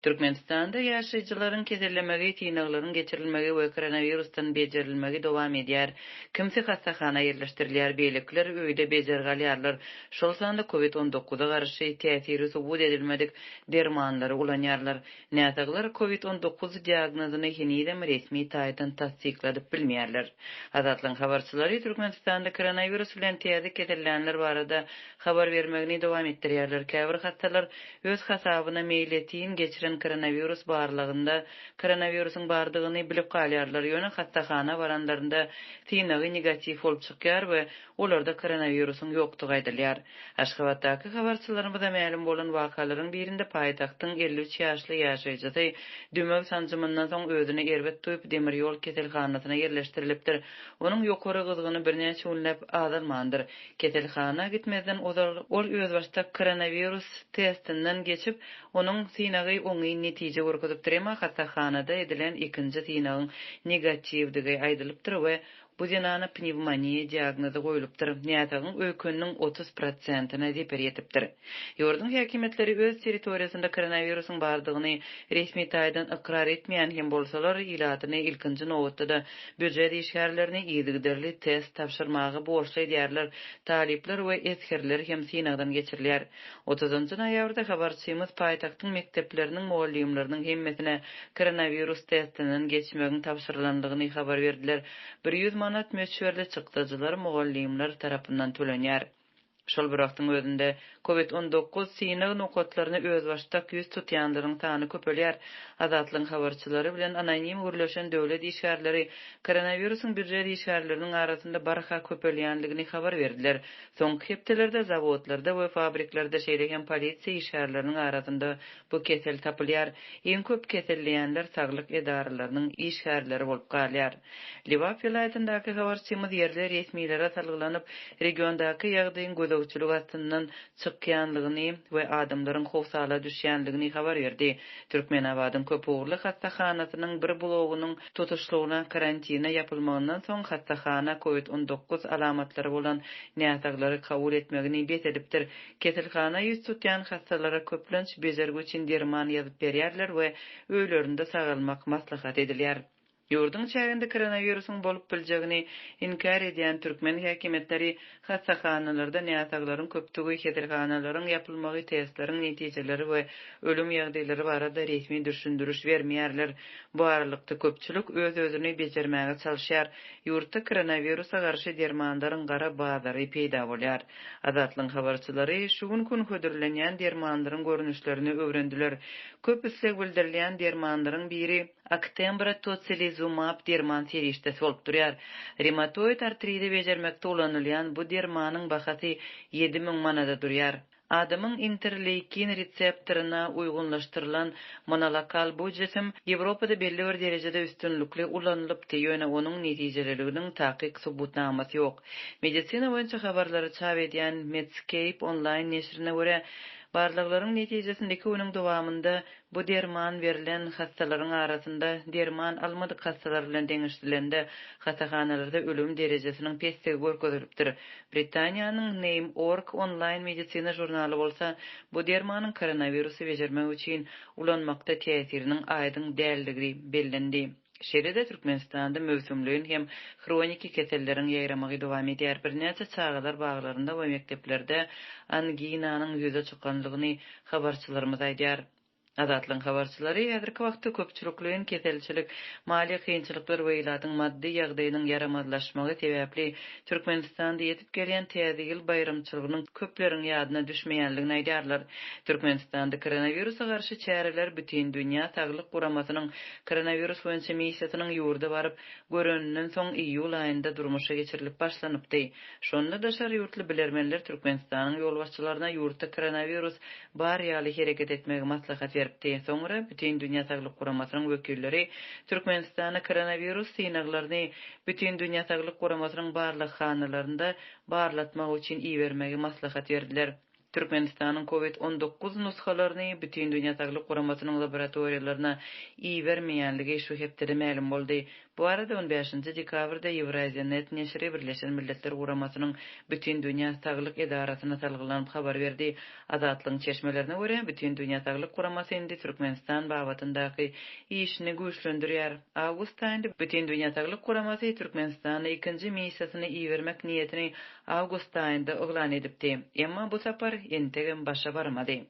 Türkmenistanda ýaşaýjylaryň kesellemegi, synaglaryň geçirilmegi we koronawirusdan bejerilmegi dowam edýär. Kimsi hassahana ýerleşdirilýär, beýlekiler öýde bejergi alýarlar, şol sanda covid on dokuza garşy täsiri subut edilmedik dermanlary ulanýarlar. Näsaglar covid 19 diagnozyny henizem resmi taýdan tassykladyp bilmeýärler. Azatlygyň habarçylary Türkmenistanda koronawirus bilen täze kesellänler barada habar bermegini dowam etdirýärler. Käbir hassalar öz hasabyna meýletin geçiren koronawirus barlagynda koronawirusyň bardygyny bilip galýarlar, ýöne hassahana baranlarynda synagy negatiw bolup çykýar we olarda koronawirusyň ýokdugy aýdylýar. Aşgabatdaky habarçylarymyza mälim bolan wakalaryň birinde paýtagtyň 53 ýaşly ýaşaýjysy dümew sanjymyndan soň özüni erbet duýup, demir ýol keselhanasyna ýerleşdirilipdir. Onuň ýokary gyzgyny birnäçe günläp azalmandyr. Keselhana gitmezden ozal ol özbaşdak koronawirus testinden geçip, onuň synagy oňyn netije görkezipdir, emma hassahanada edilen ikinji synagyň negatiwdigi aýdylypdyr we bu zenana pnewmoniýa diagnozy goýlupdyr, näsagyň öýkeniniň 30 prosentine zeper ýetipdir. Ýurduň häkimiýetleri öz territoriýasynda koronawirusyň bardygyny resmi taýdan ykrar etmeýän hem bolsalar, ilatyny ilkinji nobatda-da Býujet işgärlerini yzygiderli test tabşyrmaga borçly edýärler, talyplar we esgerler hem synagdan geçirilýär. Otuzynjy noýabrda habarçymyz paýtagtyň mekdepleriniň mugallymlarynyň hemmesine koronawirus testinden geçmegiň tabşyrylandygyny habar berdiler. 100 manat möçberli çykdajylar mugallymlar tarapyndan tölenýär. Şol bir wagtyň özünde, Covid 19 synag nokatlaryna özbaşdak ýüz tutýanlaryň sany köpelýär. Azatlygyň habarçylary bilen anonim gürleşen döwlet işgärleri koronawirusyň býujet işgärleriniň arasynda barha köpelýändigini habar berdiler. Soňky hepdelerde zawodlarda we fabriklerde, şeýle hem polisiýa işgärleriniň arasynda bu kesel tapylýar. Iň köp keselleýänler saglyk edaralarynyň işgärleri bolup galýar. Lebap welaýatyndaky habarçymyz ýerli resmilere salgylanyp, regiondaky ýagdaýyň gözegçilik astyndan çykýanlygyny we adamlaryň howsala düşýänligini habar berdi. Türkmenabadyň köpugurly hassahanasynyň bir blogunyň tutuşlygyna karantine ýapylmagyndan soň, hassahana covid 19 alamatlary bolan näsaglary kabul etmegini bes edipdir. Keselhana ýüz tutýan hassalara köplenç bejergi üçin derman ýazyp berýärler we öýlerinde sagalmak maslahat edilýär. Ýurduň çäginde koronawirusyň bolup biljegini inkär edýän türkmen häkimiýetleri hassahanalarda näsaglaryň köpdügi, keselhanalaryň ýapylmagy, testleriň netijeleri we ölüm ýagdaýlary barada resmi düşündiriş bermeýärler. Bu aralykda, köpçülik öz-özüni bejermäge çalyşýar. Ýurtda koronawirusa garşy dermanlaryň gara bazary peýda bolýar. Azatlygyň habarçylary şu günki gün hödürlenýän dermanlaryň görnüşlerini öwrendiler. Köp isleg bildirilýän dermanlaryň biri, Actemra tocilizumab derman serişdesi bolup durýar. Rematoid artridi bejermekde ulanylýan bu dermanyň bahasy 7000 manada durýar. Adamyň interleýkin reseptoryna uýgunlaşdyrylan monolokal bu jisim Ýewropada belli bir derejede üstünlikli ulanylypdy, ýöne onuň netijeliliginiň takyk subutnamasy ýok. Medisina boýunça habarlary çap edýän Medscape onlaýn neşirine görä, barlaglaryň netijesinde iki günüň dowamynda Bu derman berlen hassalaryň arasynda derman almadyk hassalar bilen deňeşdirilende hassahanalarda ölüm derejesiniň pesdigi görkezilipdir. Britaniýanyň Name. Org onlaýn medisina žurnaly bolsa bu dermanyň koronawirusy bejermek üçin ulanmakda täsiriniň aýdyň däldigi bellendi. Şeýle-de Türkmenistanda möwsümleýin hem hroniki keselleriň ýaýramagy dowam edýär. Birnäçe çagalar baglarynda we mekdeplerde anginanyň ýüze çykanlygyny habarçylarymyz aýdýar. Azatlygyň habarçylary häzirki wagtda köpçülikleýin keselçilik, maliýe kynçylyklar we ilatyň maddy ýagdaýynyň ýaramazlaşmagy sebäpli Türkmenistanda ýetip gelýän Täze ýyl baýramçylygynyň köpleriň ýadyna düşmeýänligini aýdýarlar. Türkmenistanda koronawirusa garşy çäreler Bütindünýä saglyk guramasynyň Koronawirus boýunça missiýasynyň ýurda baryp göreninden soň iýul aýynda durmuşa geçirilip başlanypdy. Şonda daşary ýurtly bilermenler Türkmenistanyň ýolbaşçylaryna ýurtda koronawirus bar ýaly hereket etmegi maslahat beripdi. Soňra Bütindünýä Saglyk Guramasynyň wekilleri Türkmenistana koronawirus synaglaryny Bütindünýä Saglyk Guramasynyň barlaghanalarynda barlatmak üçin ibermegi maslahat berdiler. Türkmenistanyň Covid 19 nusgalaryny Bütindünýä Saglyk Guramasynyň laboratoriýalaryna ibermeýänligi şu hepdede mälim boldy. Bu barada on bäşinji dekabrda Eurasianet neşiri Birleşen Milletler Guramasynyň Bütindünýä saglyk edarasyna salgylanyp habar berdi. Azatlygyň çeşmelerine görä, Bütindünýä saglyk guramasy indi Türkmenistan babatyndaky işini güýçlendirýär. Awgust aýynda Bütindünýä saglyk guramasy Türkmenistana ikinji missiýasyny ibermek niýetini awgust aýynda yglan edipdi. Emma bu sapar entegem başa barmady.